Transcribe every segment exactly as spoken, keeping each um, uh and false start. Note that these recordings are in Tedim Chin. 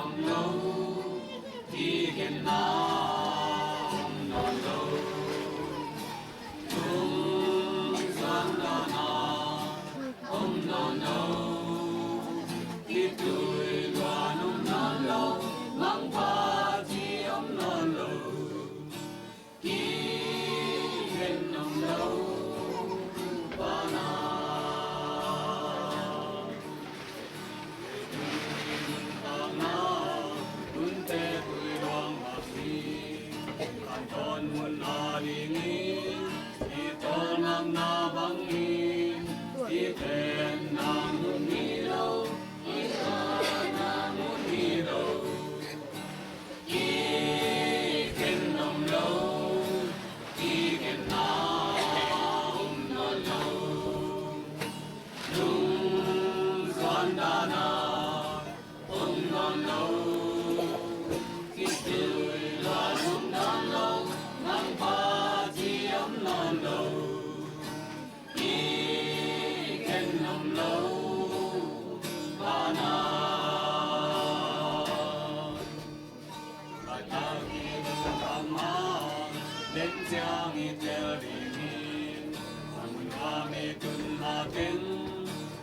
Om lo, kikhenna om nawn lo. Lungzuan dahna om nawn lo. Kituiluan om nawn lo. Mangpha ci om nawn lo. Kikhen om lo. Pana nuntakna, hunte tui luang mah hi. Kan tawn mun a dingin i tawlngamna bangin i tenna mun hi lo, i tawlna mun hi lo. Kikhen om lo, kikhenna om nawn lo. Lungzuan dahna om nawn lo. Kituiluan om nawn lo. Mangpha ci om nawn lo. Kikhen om lo. Pana Laitaki lungdam a den ciang i tel ding hi. A mun a mi tun a teng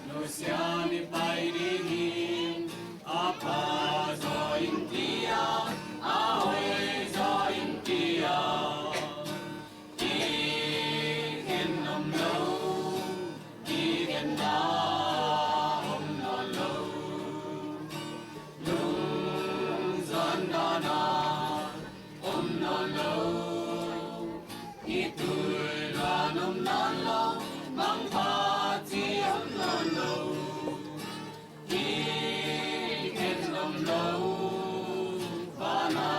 nusia ni pai ding hi. A pha zaw in tia, a hoi zaw in tia. Kikhen om lo, kikhenna om nawn lo. Lungzuan dahna om nawn lo. Kituiluan om nawn lo. Mangpha ci om nawn lo. Kikhen om lo. Pana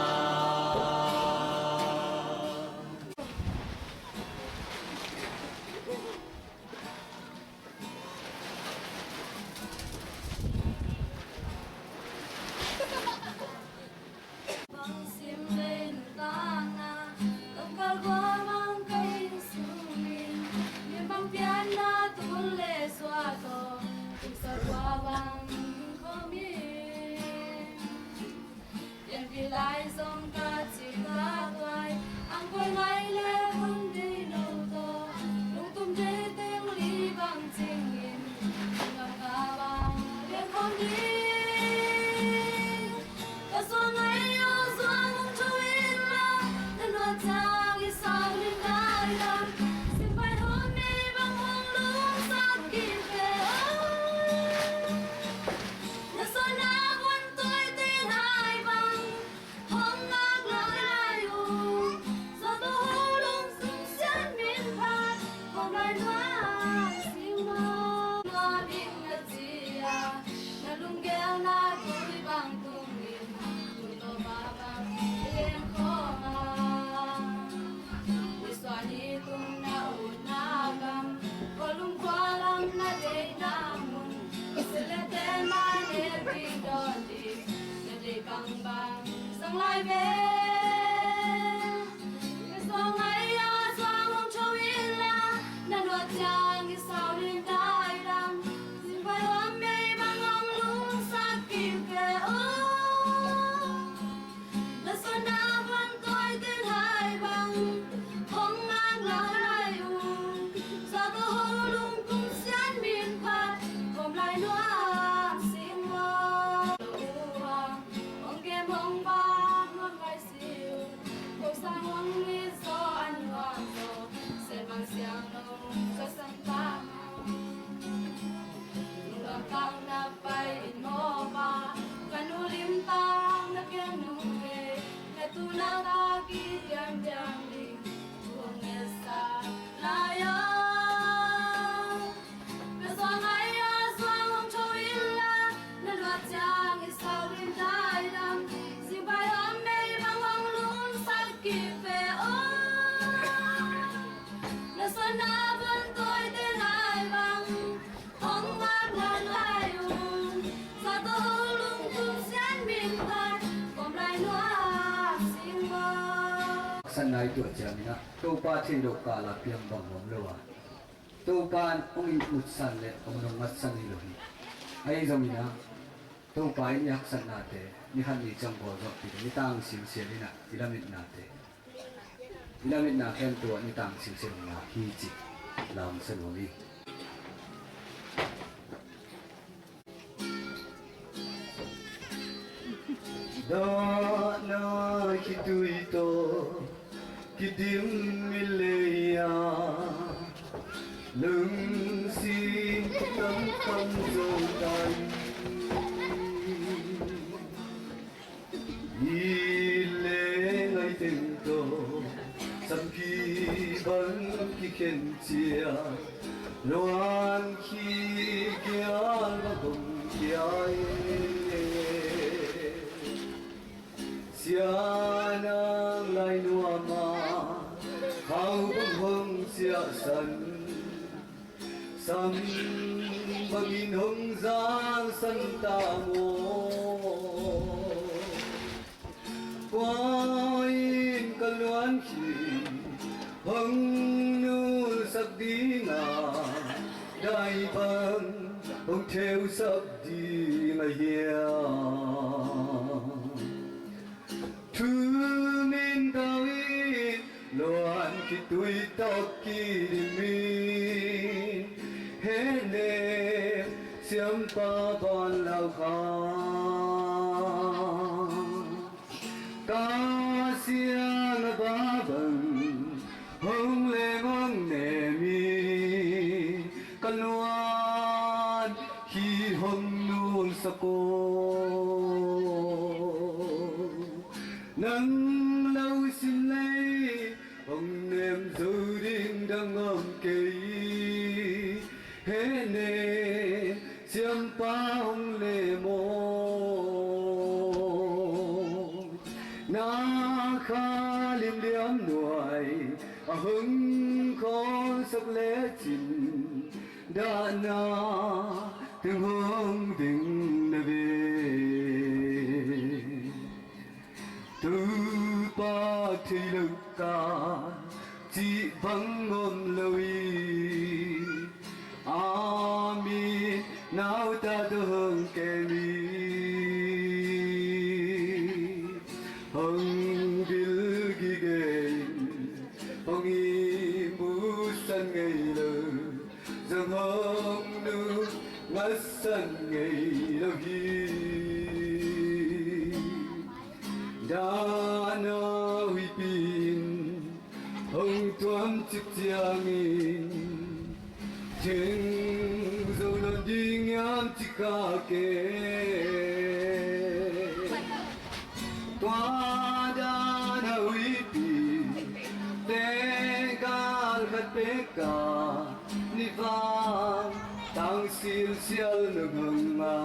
Bang sim lei nuntakna, lamkal gua bang ka inn sungin, mi bang pianna tun le suah tawh, tumsak gua bang khawm in. Lianpi lai zong ka cih ka tuai, angkuai ngai le hun dei no tawh, lungtum dei teng li bang cingin, lamkal bang lian khawm ding. Ka suang ngai aw, suang hong tho in la, na nuat ciang i sau lim dai dam. Simpai hong nei bang hong lungsak kik ve aw. Na suahna guan toi te nai bang hong ngak lai lai uh. Zato ho lungsim sian min phat, hong lai nuai sing maw. Nuam ing na ci a, na lunggel na tui bang tung in, tui tawh pa bang leng khawm a. Nisuah ni tung na utna gam, khualung khualam na deihna mun, silete mah ne pi dawn ding, na deih bangbang zang lai ve. Ka suang ngai a, suang hong tho in la, na nuat ciang i sau lim dai dam. Simpai hong nei bang hong lungsak kik ve aw. Na suahna guan toi te nai bang hong ngak lai lai uh. Zato ho lungtum sian min phat, khawm lai nuam sing maw. Lo uh a, hong kem hong bang hong lai siu. Ko sang hong mit zaw an nuam zaw, sen bang siang lo sa san ta. Nunglam tang na pai in mawk a, ka nu lim tang na piang nung e, na tu na ta ki diam diam ding, tu hong ngetsak lai a. Ka suang ngai a, suang hong tho in la, na nuat ciang i sau lim dai dam. Simpai hong nei bang hong lungsak kik ve aw. Na suahna guan toi te nai bang hong ngak lai lai uh. Zato ho lungtum sian min phat, khawm lai nuam sing maw. San nai tuah ciangin ah, Topa thei lo kal a piang bang om lo a, Topa in hong i utsan le hong nungngatsan hi lo hi. Ahi zongin ah, Topa in i haksatnate ni khat ni ciang bawl zawh pi, ni tang silsial in ah i lametnate, i lametna khempeuh ah ni tang silsial in ah hi cih lamsa nuam hi. Dahna khitui tawh kidim i lei-a, lungsim kitamkham zo tai. I leng ai teng tawh samki bang kikhen ciang, luan khi gial bang hong kia e. Sia nang lai nuam a, khau bang hong siahsan, sam bangin hong zalsan ta maw? Kua in ka luan khi hong nulsak ding a, dai bang hong theusak ding a hiam? Thumin tau in luan khitui tawh kidim in, hehnem siampa ban lau kha. Ka siang a ba bang hong leng hong nem in, ka luan khi hong nulsak aw. Nang lo sim lei hong nem zo ding dang om kei, hehnem siampa hong lem aw. Na kha limliam nuai a hong khawlsak lecin, dahna teng hong ding na ve. Topa thei lo ka cih bang om lo hi. Amen. Nauta tawh hong kem hi. Hong bil gige in, hong ihmusan ngei lo, zong hong nungatsan ngei lo hi. Dahna huipi in hong tuam cik ciangin, theng zo nawn ding hiam ci kha kei. Tua dahna huipi, teng gal khat pek a, ni vang tang silsial na nganga.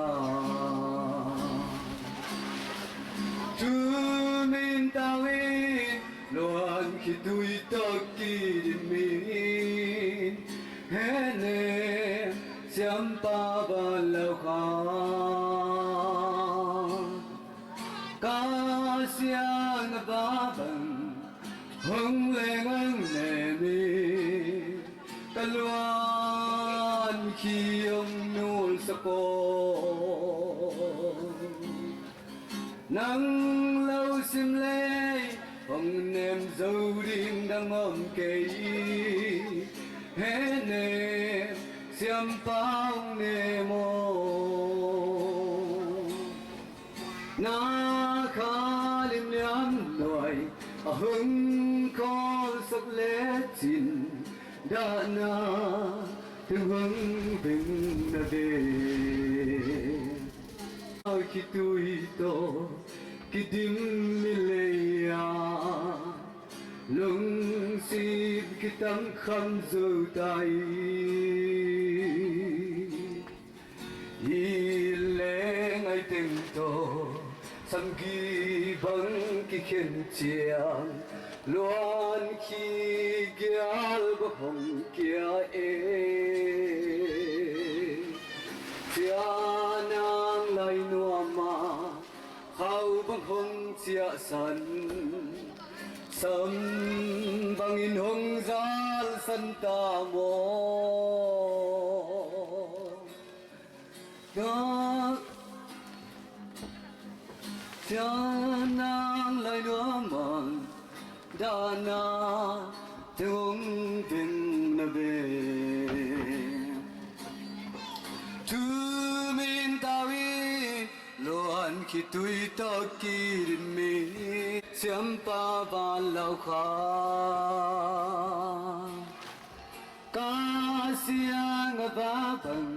Thumin tau in luan khitui tawh kidim in, hehnem siampa ban lau kha. Ka siang a ba bang hong leng hong nem in, ka luan khi hong nulsak aw. Nang lo sim lei hong nem zo ding dang om kei, hehnem siampa hong nem aw. Na kha limliam nuai a hong khawlsak lecin, dahna teng hong ding na ve. Khitui tawh kidim i lei-a, lungsim kitamkham zo tai. I leng ai teng tawh samki bang kikhen ciang, luan khi gial bang hong kia e. Sia nang lai nuam a, khau bang hong siahsan, sam bangin hong zalsan ta maw? Ka Nang lai nuam ang, dahna teng hong veng na ve. Thu min tau in luan khitui tawh kidim mi, Siampa Van Lau Kha. Ka siang a va bang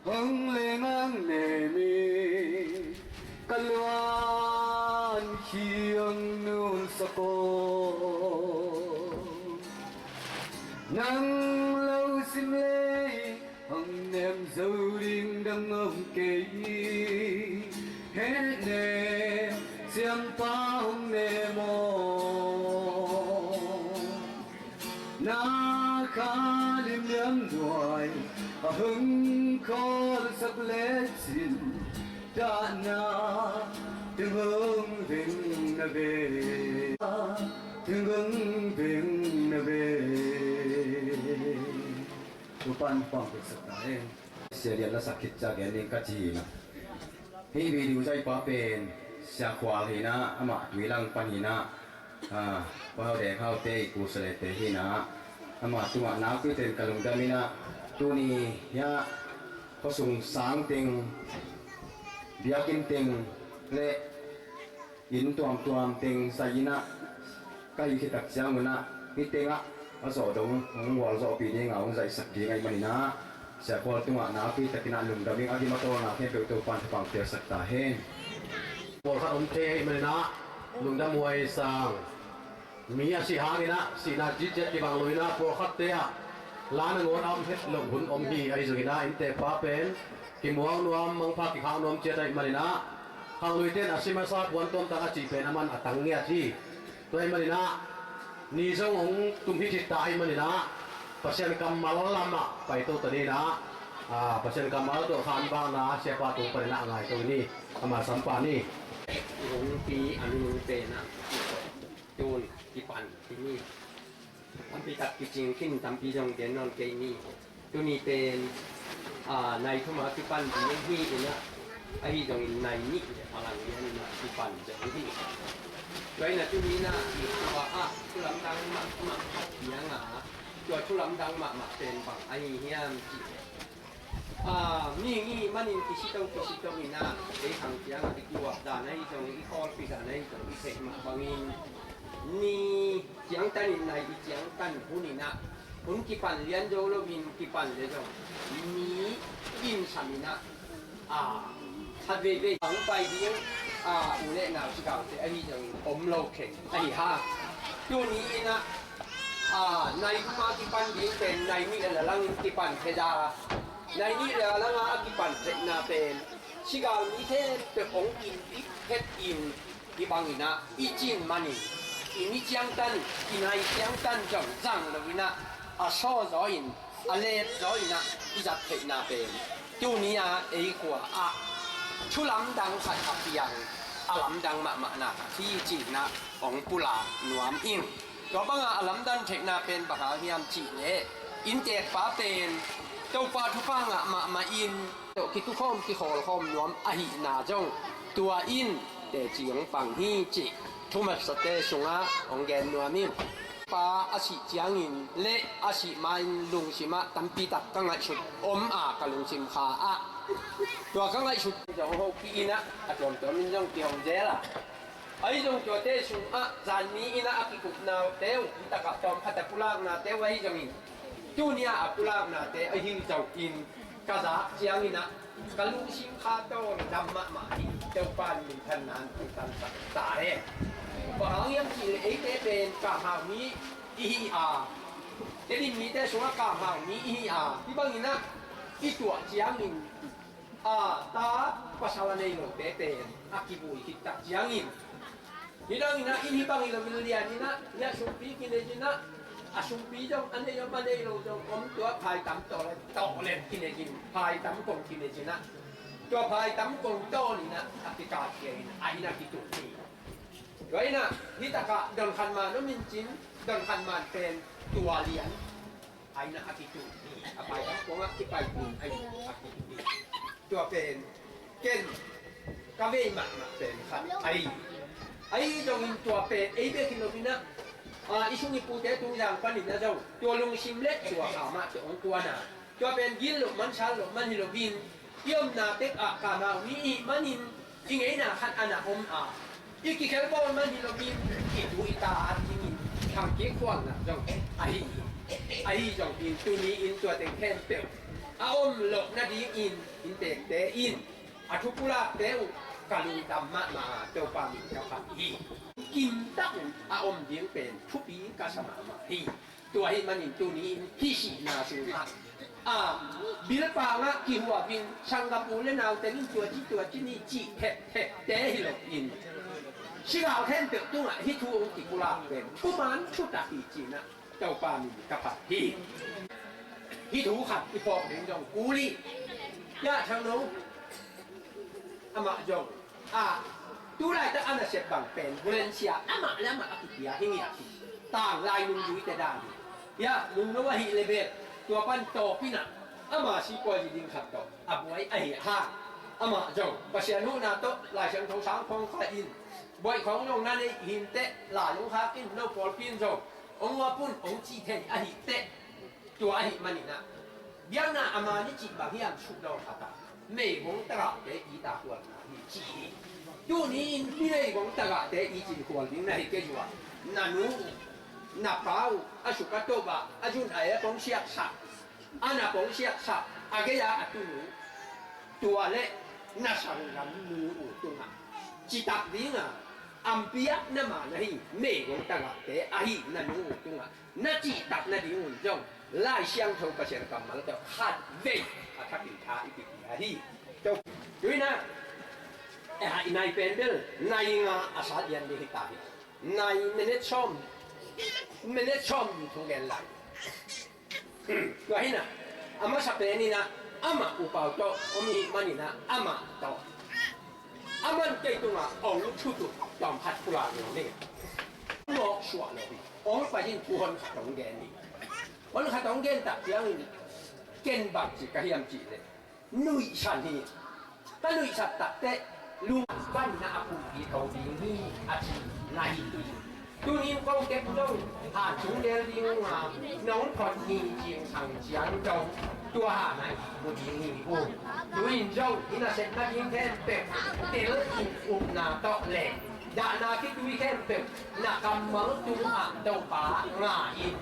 hong leng ang ne mi, ka luan khi hong nulsak aw. Nang lo sim lei hong nem zo ding dang om kei, heh ne, Siampa hong nem aw. Na kha limliam nuai a hong khawlsak lecin, dahna teng hong veng na ve, teng hong veng na ve. Topa'n thupha hong piaksak ta hen. Sia Lian lasak khit ciang gen ding ka ci hi na. Hih video zaipa pen Sia Khual hi na, amah Tuilang pan hi na. Ah, Pa Hau Deng Hau te i pu Sia Lian te hi na. Amah tungah nakpi ten ka lungdam hi na. Tuni hiah khuasung sang teng, biakinn teng le inn tuamtuam teng zai in ah, ka hih khit tak ciangun ah, hih tengah a zawh dong hong gualzawhpih ding a, hong zaihsak ding ahih manin ah, Sia Khual tungah nakpi takin ah lungdam ing. A gim a tawlna khempeuh Topa'n thupha hong piaksak ta hen. Pawlkhat om thei ahih manin ah lungdam huai sang. Mi a sih hangin ah sihna ciciat kibang lo in ah, pawlkhatte ah la nangawn a om het loh hun om hi. Ahi zongin ah innteekpa pen kimuang nuam, mangpha kikhak nuam ciat ahih manin ah, khangluite in a si masa puan tuamtak a cih pen aman a tang ngiat hi. Tua ahih manin ah ni zong hong tum hi cih ta ahih manin ah, Pasian kammal lamah paito ta ni in ah, ah, Pasian kammal tawh khanbakna siapa tung panin ah a ngaito ni, ama sampa ni. Hong pi a nung pen ah tun kipan hi ni. Tampi tak kicing khin, tampi zong gen nawn kei ni. Tuni pen, ah, nai thum a kipan ding hi in ah, ahi zongin nai nih le a lang lian in ah kipan zong hi. Tua in ah tuni in ah i tua ah thu lamdang mahmah a piang a, tua thu lamdang mahmah pen bang ahi hiam cih leh, ah, mihing i hih manin kisito kisito in ah, ei khang ciang ah i kiuap dan ahi zong, i khawlpi dan ahi zong i theih mah bangin, ni ciangtan in nai i ciangtan hun in ah, hun kipan lian zo loin kipan le zong, mi in sam in ah, ah, khat veivei hong pai ding, ah, u le nau sigaute ahi zongin om lo khen ahi ha. Tuni in ah, ah, nai thum a kipan ding pen nai nih a la langin kipan khe za, nai nih le a langa a kipan theihna pen sigal mi khempeuh hong in dik het in, hih bangin ah i cin manin, i mi ciangtan, i nai ciangtan zong zang lo in ah, a saw zaw in, a let zaw in ah i zat theihna pen tuni a ei khua ah thu lamdang khat a piang, a lamdang mahmahna khat hi cih in ah hong pulak nuam ing. Tua banga a lamdang theihna pen bang hang hiam cih leh, innteekpa pen Topa thupha ngah mahmah in, tawh kitukhawm kikhawlkhawm nuam ahihna zong tua in teci hong pang hi cih thumaksate sungah hong gen nuam ing. Pa a sih ciangin le a sih ma-in lungsimah tampi tak ka ngaihsut om a, ka lungsim kha ah tua ka ngaihsut zong hopih in ah a tuamtuam in zong kihong zel a, ahi zong tuate sungah zanni in ah a kikupnate uh, hi takah tawmkhat a pulaknate uh ahi zongin, tuni a a pulaknate ahi zongin ka zak ciangin ah ka lungsim kha tawn dam mahmah hi. Topa'n minthanna hong tangsak ta hen. Bang hang hiam cih leh eite pen kamhau mi i hi a, Tedim mite sungah kamhau mi i hi a, hih bangin ah i tuah ciangin, a, ta pasal a nei lote pen a kivui khit tak ciangin, nidang in ah inn hih bang hi loin lian in ah, hih a sumpi kinei in ah, a sumpi zong a nei om a nei lo zong om, tua phaitam tawh le tawh le kinei in, phaitam kong kinei in ah, tua phaitam kong tawn in ah a kikal khia in ah, a inn a kitun hi. Tua in ah hih takah don khat man om in cin, don khat man pen tua lian a inn ah a kitun hi. A phaitam kong ah kipai tun a inn a kitun hi. Tua pen ken Ka vei mahmah pen khat ahi. Ahi zongin tua pen ei bek hi lo-in ah, a, i sung i pute tungzang panin ah zong tua lungsim le tua kha mah tawh hong kuan a, tua pen gil loh man, sal loh man hi lo-in, i omna tek ah kamau mi i hih manin i ngeina khat a na om a, i kikhel bawl man hi lo-in i tu i ta a dingin thangkik khualna zong ahi hi. Ahi zongin tuni-in tua teng khempeuh a om loh nadingin inntekte in a thu pulakte uh ka lungdam mahmah a, Topa min ka phat hi. Kimtak un a om ding pen thupi ka sa mahmah hi. Tua ahih manin tuni-in hih sihna sungah, a, bilpangah kihuapin sanggam u le naute in tua ci tua ci ni cih thepthepte hi loin, sigal khempeuh tungah hih thu hong kipulak pen thuman thutak hi ci-in ah Topa min ka phat hi. Hih thu khat i phawk ding zong kul hi. Ya Thang No amah zong, a, tu laitak a nasep bang pen Valencia amah le amah a kipia hi ngiat hi. Tanglai nungzuite dan hi. Ya, nungno ahih le bel tua pan tawpin ah ama sipuazi ding khat tawh a buai ahih hang, amah zong Pasian huhna tawh Lai Siangtho sang khawng kha in, buaih khawng zong na neih hi inteh, la lungkhak in, no pawlpi in zong hong uap un hong ci thei ahih teh, tua ahih manin ah biakna a man i cih bang hiam sukdawng khat ah meigong tagahte it a khualna hi ci hi. Tuni-in meigong tagahte it in khual ding na hi kei uh a, na nu uh, na pa uh a suk a top ah a zun a ep hong siaksak, a nap hong siaksak, a gei-a a tunu, tua le na sanggam nu uh tungah citak ding a, a biakna man ahi meigong tagahte ahi na nu uh tungah na cihtak nadingun zong Lai Siangtho Pasian kammal tawh khatvei a thakin tha i kipia hi. Tua, tu-in ah, eh, i nai pen bel nai nga a sa lian ding hi ta hi. Nai minute sawm, minute sawm thu gen lai. Tua hi-in ah, a masa pen in ah, amah upau tawh om i hih manin ah, amah tawh, aman kei tungah hong thut uh tawm khat pulak lo ning. Mawk suah lo hi. Hong pai in thu hon khat hong gen hi. Hon khat hong gen tak ciangin ken bangci ka hiam cih leh, nuihsan hi. Ka nuihsat takteh lungdamna a pumpi tho ding hi, a ci na hi. Tuni-in ko tek zong han sung lel ding uh a, nong phot ni cingsang ciang zong tua han ah i mu ding hi uh. Tu-in zong i nasepna ding khempeuh tel in upna tawh le dahna khitui khempeuh na kammal tungah Topa nga in,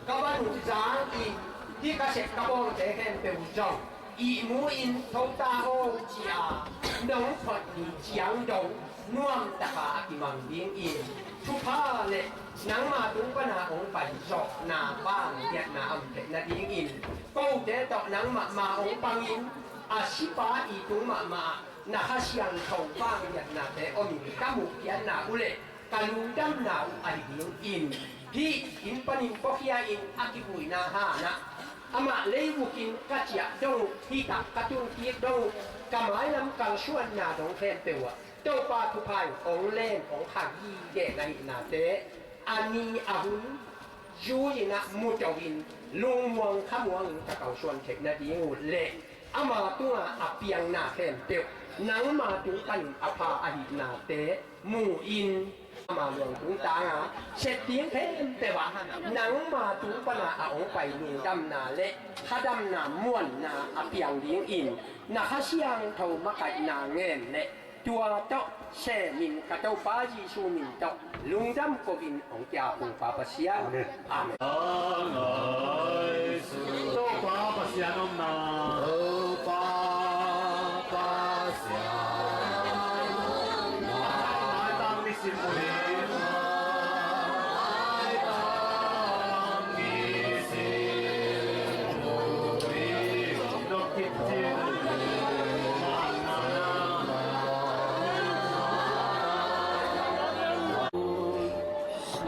ka van uh zang in, hih ka sep ka bawlte khempeuh zong ihmu in tho ta aw ci-a nong phot ni ciang dong nuamtaka a kimang dingin, thupha le nangma tung pana hong paizawhna vangliatna a om theih nadingin, kote tawh nangmah ma hong pangin, a sipa i tung mahmah ah na Kha Siangtho vangliatnate omin ka muhpianna uh le ka lungdamna uh ahi dingin, hih inn panin pawkhia in a kibuina hanah amah leibukin ka ciah dong uh, hih tak ka tunkik dong uh, ka mailam kalsuanna dong khempeuh ah Topa thupha in hong len hong kha gige na hihnate a ni a hun zui-in ah muto in lungmuang khamuangin ka kalsuan theih nading uh le ama tunga a piangna khempeuh nangma tung panin a pha ahihnate mu-in, ama luang tungtanga sep ding khempeuh ah nangma tung pana a hong pai lungdamna le khadamna muanna a piang dingin na Kha Siangtho makaihna ngen le tua tawh semin ka Topa Jesu min tawh lungdam ko-in hong kia Topa Pasian. Amen. Amen. Topa Pasian omna. Topa Pasian omna. Maitang nisim uli. Maitang nisim uli. Dok kit cin.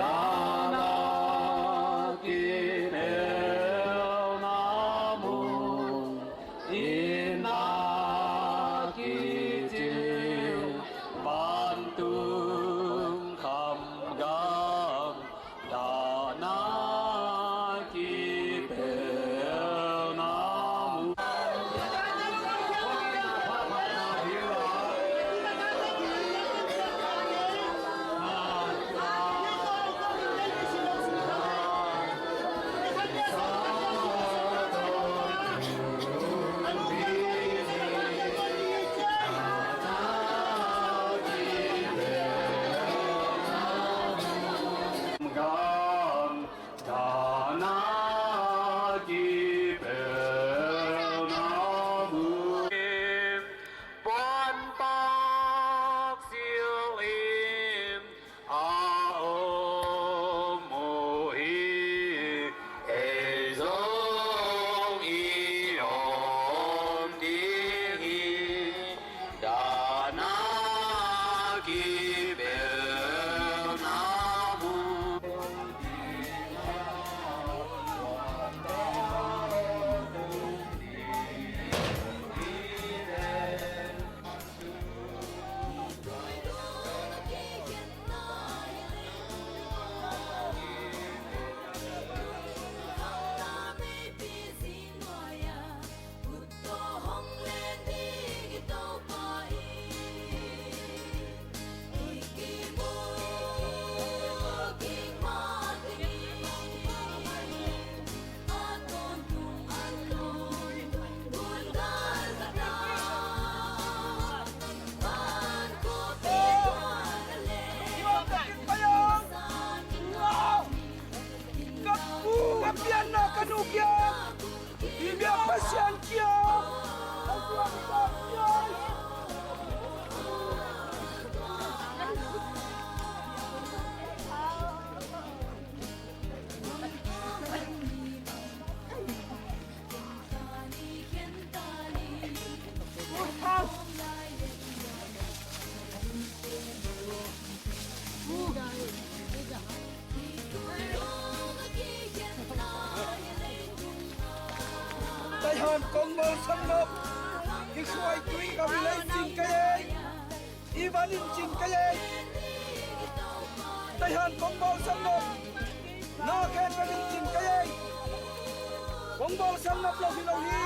Dana kinelna mun i Sanggam, i khuai tui kam i lei cing ka ei, i van in cing ka ei. Taihan kong bawl sanggam, na khen ka in cing ka ei. Kong bawl sanggam lo hi lo hi.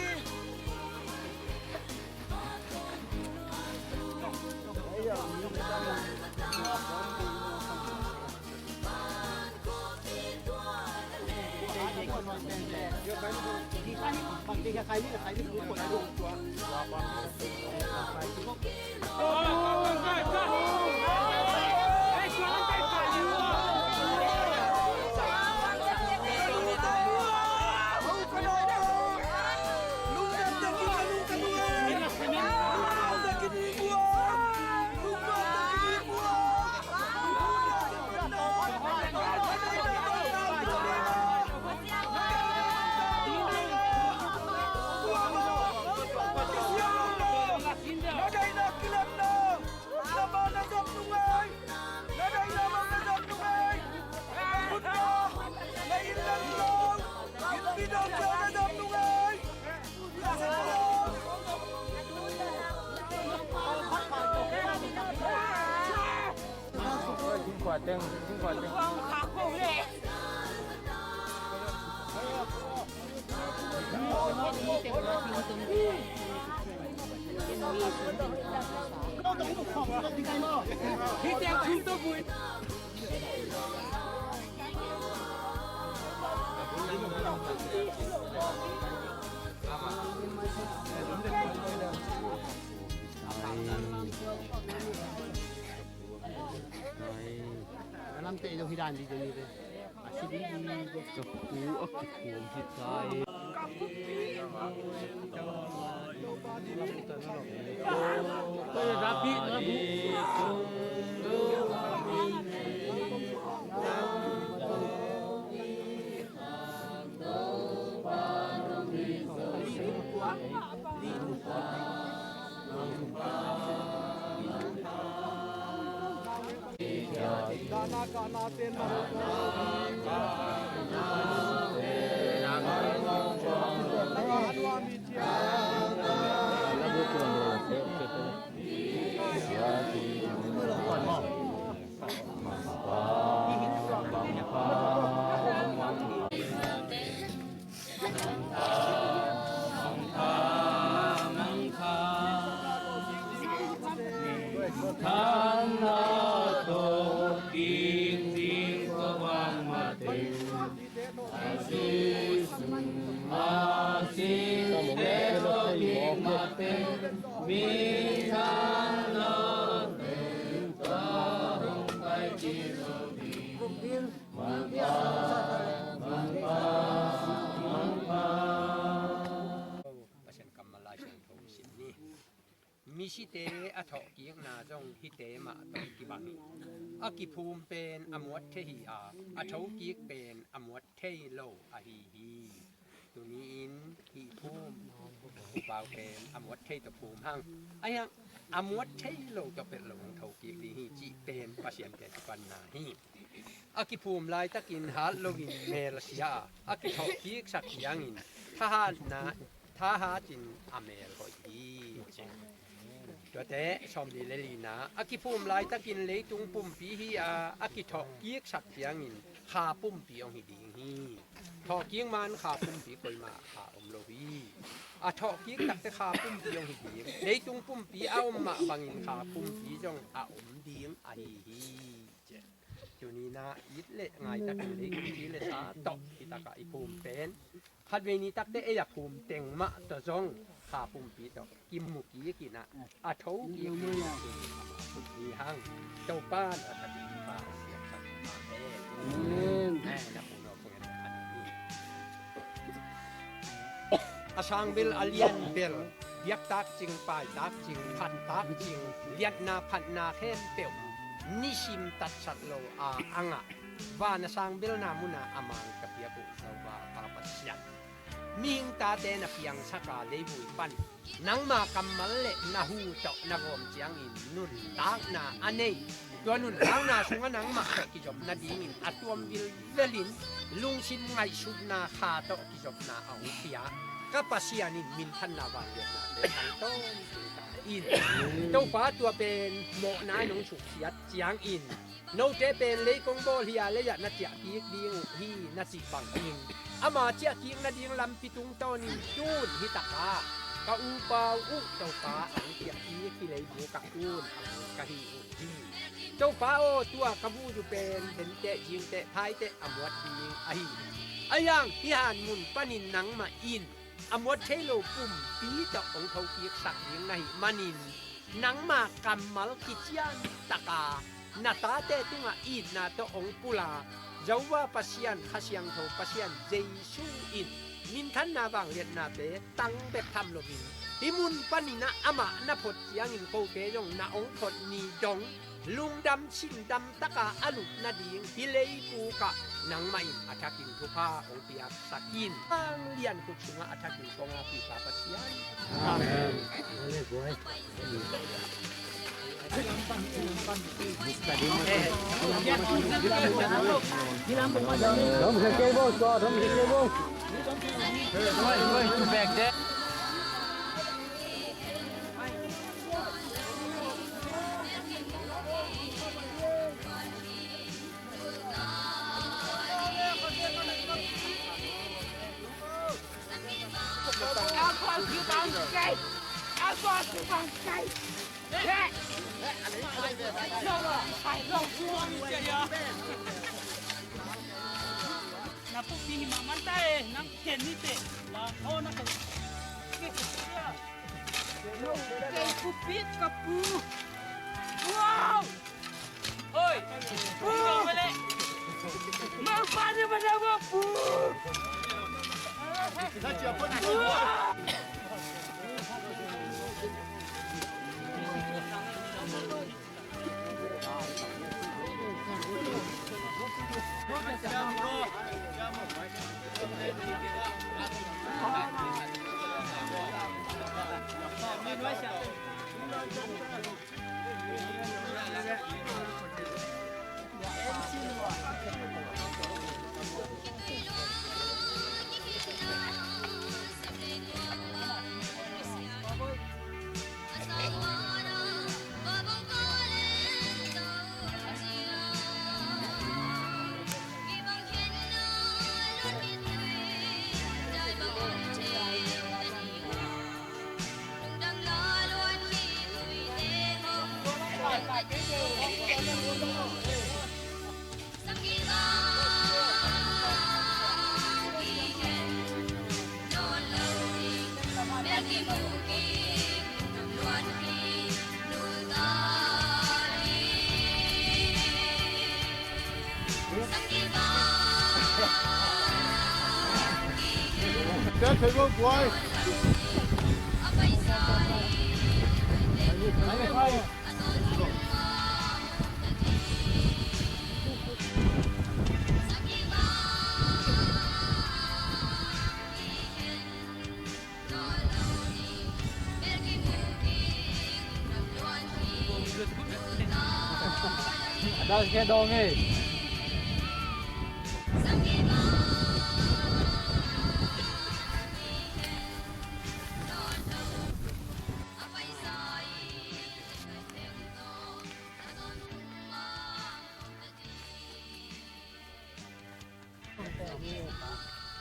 Lamte lo hi dan di deni ve. A si di di. Ka pu a kikhuam hi ta e. Pasian kammal Lai Siangtho sim ni. Misite a thawhkikna zong hihte mah tawh kibang hi. A kiphum pen a muat thei hi a, a thokik pen a muat thei lo ahi hi. Tuni-in hih phum upau pen a muat thei tawh phum hang. A hiang a muat thei lo tawh pelh lo hong thokik ding hi cih pen Pasian te kipanna hi. A kiphum laitakin hat loin mel a sia a, a kithawhkiksak ciangin thahatna, thahatin a mel hoih hi. Tuate sawmli le lina, a kiphum laitakin leitung pumpi hi a, a kithawhkiksak ciangin kha pumpi hong hi ding hi. Thawhkik man kha pumpi koimah kha om lo hi. A thawhkik takte kha pumpi hong hi ding. Leitung pumpi a om mah bangin kha pumpi zong a om ding ahi hi. Tuni-in ah it le ngai takin leitung ci le sa tawh hi takah i phum pen khatvei ni takte ei a phum teng mah tawh zong kha pumpi tawh kimu kik in ah a thokik hi hang. Topa in a thakin pa siamsak hi ta hen. Amen. Ai, na phum lo phung en a ni. A sang bel a lian bel biaktak cing, paitak cing, phantak cing, liatna phatna khempeuh nisim tatsat lo a a ngah van a sang belna munah a man ka piak uh Topa Pa Pasian, mihing tate na piangsak a leivui pan nangma kammal le na hu tawh na gawm ciangin nuntakna a nei. Tua nuntakna sungah nangmah tawh kizop nadingin a tuam vilvelin lungsim ngaihsutna kha tawh kizopna a hong pia. Ka Pasian in minthanna vangliatnate tang tawntung ta in. Topa, tua pen mawhna in hong suksiat ciangin note pen lei kong bawl hi a, lei ah na ciahkik ding uh hi, na cih bangin ama ciahkik nading lampi tungtawnin tun hi taka ka upa uh Topa a hong ciahkik hi leibuk ah tun a ka hi uh hi. Topa aw, tua ka vut uh pen benteh, zingteh, thaiteh a muat ding ahi hi. Ahi hang hih hanmun panin nangmah in a muat thei lo pumpi tawh hong thokiksak ding na hih manin, nangma kammal kician taka na tate tungah itna tawh hong pula, Jehovah Pasian, Kha Siangtho Pasian Jesu in minthanna vangliatnate tang bek tham loin, hih mun paninah amah na phot ciangin kote zong na hong phot ni dong lungdam sindam taka a lut nading hih leibukah nangmah in a thakin thupha hong piaksak in. Ang lian khut sungah a thakin kong a pipa Pasian. Amen. Na pu pi hi mah man ta e, nang ken ni te. La ho na ko. Kei pu pi ka pu. Wow! Oi! Pu! Mau pa ni mana wa pu!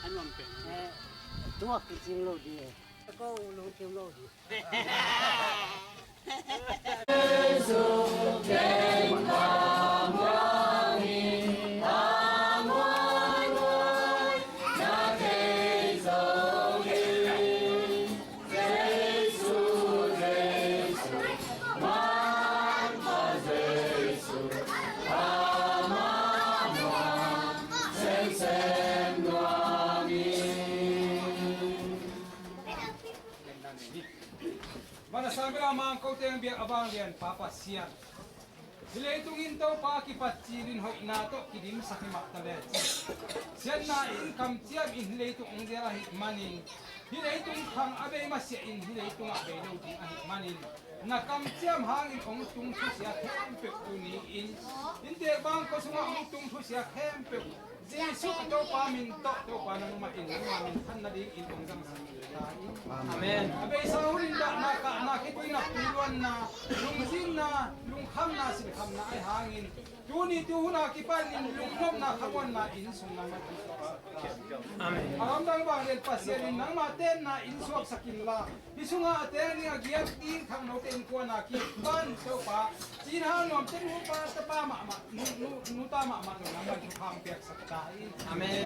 An nuam pen. Eh, tuak kicing lo di. Ko lungkim lo di. Van a sang bel a mang ko teng biak a vanglian Pa Pasian. Hih leitung in Topa kipat cilin hoihna tawh kidimsak hi mah ta lecin, siatna in kamciam in hih leitung hong zel ahih manin, hih leitung khang a bei masiah in hih leitungah bei lo ding ahih manin, na kamciam hangin hong tung thusia khempeuh tuni-in inntek bangkua sungah hong tung thusia khempeuh Jesuh Topa min tawh, Topa nangmah in nangmah min khan nadingin kong zangsak ta hi. Amen. A beisa hun in dahna, kahna, khitui, nakpi, luanna, lungzinna, lungkhamna, sinkhamna ahi hangin tuni tu hun a kipanin lungnopna, khamuanna inn sung nangmah in suaksak ta hi. Amen. A ramdang vanglian Pasian in nangmah tenna inn suaksak inla, hih sungah a teng ding a giat ding khangnote innkuan a kipan Topa, cin hau nuamte nupa tapa mahmah, nu, nu, nuta mahmah lo nangmah in thupha hong piaksak ta in. Amen.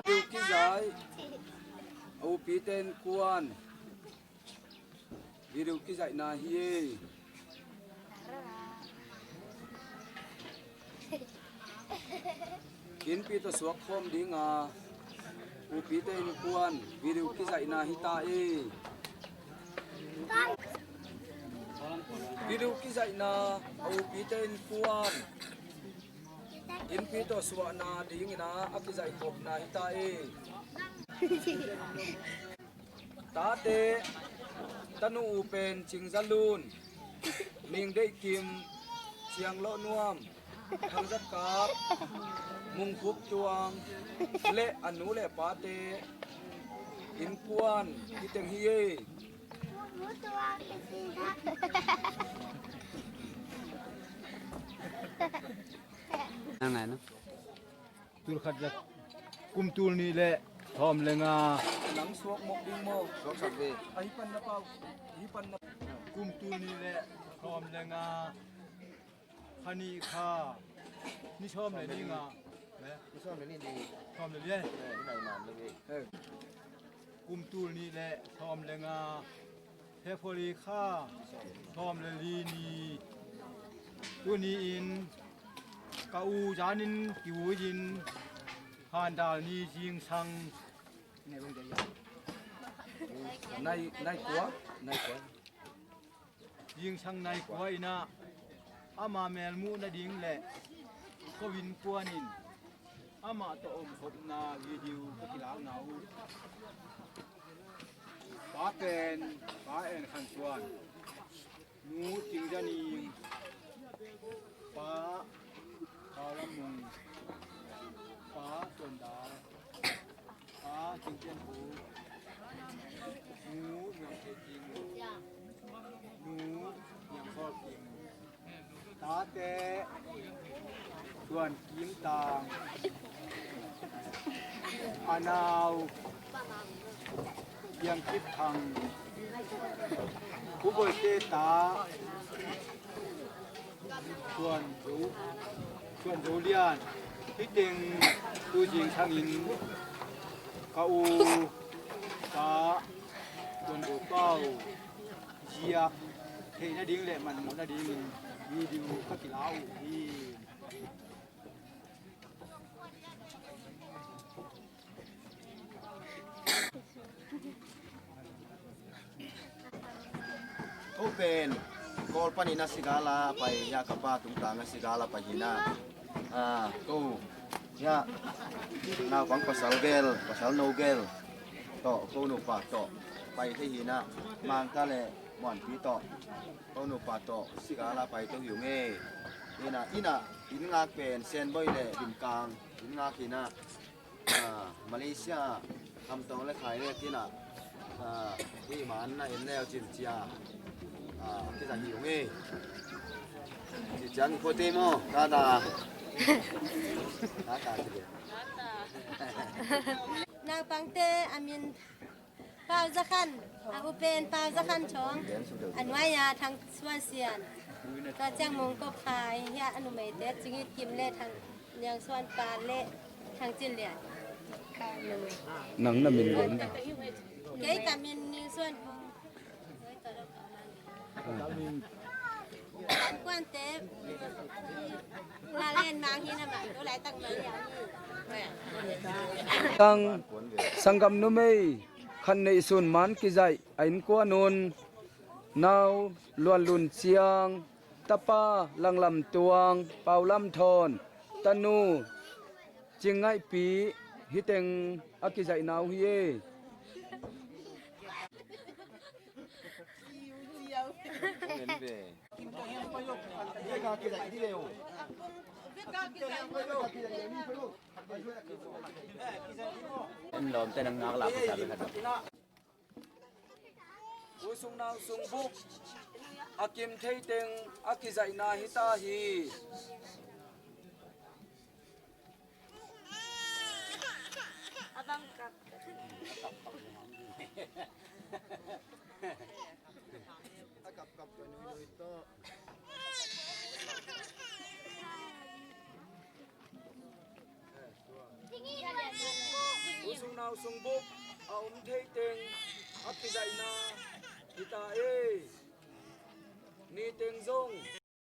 Video kizaih, a upite innkuan video kizaihna hi ei. Innpi tawh suak khawm dinga upite innkuan video kizaihna hi ta ei. Video kizaihna a upite innkuan innpi tawh suahna dingin a kizaihkhopna hi ta ei. Tate, tanu u pen Cing Za Lun, Ming Deih Kim, Ciang Loh Nuam, Thang Za Kap, Mung Khup Tuang le a nu le pate innkuan hi teng hi ei. Nang nai no. Tul khat za, kum tul nih le sawm le nga. Nang suak mawk ding maw? Suak sak ve. Ahi pan na pau. Ahi pan na. Kum tul nih le sawm le nga. Kha nih kha. Ni sawm le ni nga. Ni sawm le ni. Sawm le ni. Eh, ni nai man le ve. Eh. Kum tul nih le sawm le nga, February kha sawm le li ni, tuni-in ka u zanin kiui-in, Handal ni zingsang nai, nai kua, nai kua. Zingsang nai kua in ah ama melmuh nading le ko innkuan in amah tawh omkhopna video ka kilakna uh. Pa pen Pa En Khan Suan, Nu Cing Za Ning, Pa Thau Lam Mung, Pa Tuan Dal, Pa Cing Cian Pu, Nu Niang Khe Cing, Nu Niang Khawl Kim, tate Tuan Kim Tang, a nau Piang Kip Thang, Pu Boite ta Tuan Zo, Tuan Zo Lian, hih teng tu zingsangin ka u pa Tuan Zo Pau ziak theih nading le manmuh nadingin video ka kila uh hi. Ko pen Kawl panin a sigala pai, ya ka pa tungtang a sigala pai hi na. Ah, ko ya naupang pasal gel, pasal no gel tawh, ko nupa tawh pai thei hi na. Mangkang le Muanpi tawh, ko nupa tawh sigala pai to hi ung e. Ina, ina, inn ngak pen Senboi le Dimkang inn ngak hi na. Ah, Malaysia Hamtong le Khai le kina, ah, hi man na en leu cin cia, ah, kisa hi ung e. Ci ciang ko te mo, tata. Tata ci de. Naupangte a min Pau Za Khan, a u pen Pau Za Khan Chawng, a nuai-a Thang Suan Sian. Ka Ciang Mung Kop Khai hi a, a numeite Cing It Kim le Thang Niang Suan Pa le Thang Cin Lian. Nang na min bawm. Kei ka min Niang Suan Pung. Kan kuante la len mang hi na ma, tu lai tak ma liang hi. Sang, sanggam numei khat neih sun man kizaih a innkuan un, nau Luan Lun Ciang, tapa Langlam Tuang, Pau Lam Thawn, tanu Cing Ngaih Pi, hi teng a kizaih nau hi e. Lawmte nang ngak lak kisa bek khat. U Sung Nau Sung Buk a kim thei teng a kizaihna hi ta hi. A kapkap ka nuinui tawh. U Sung Nau Sung Buk a om thei teng a kizaihna hi ta e. Ni teng zong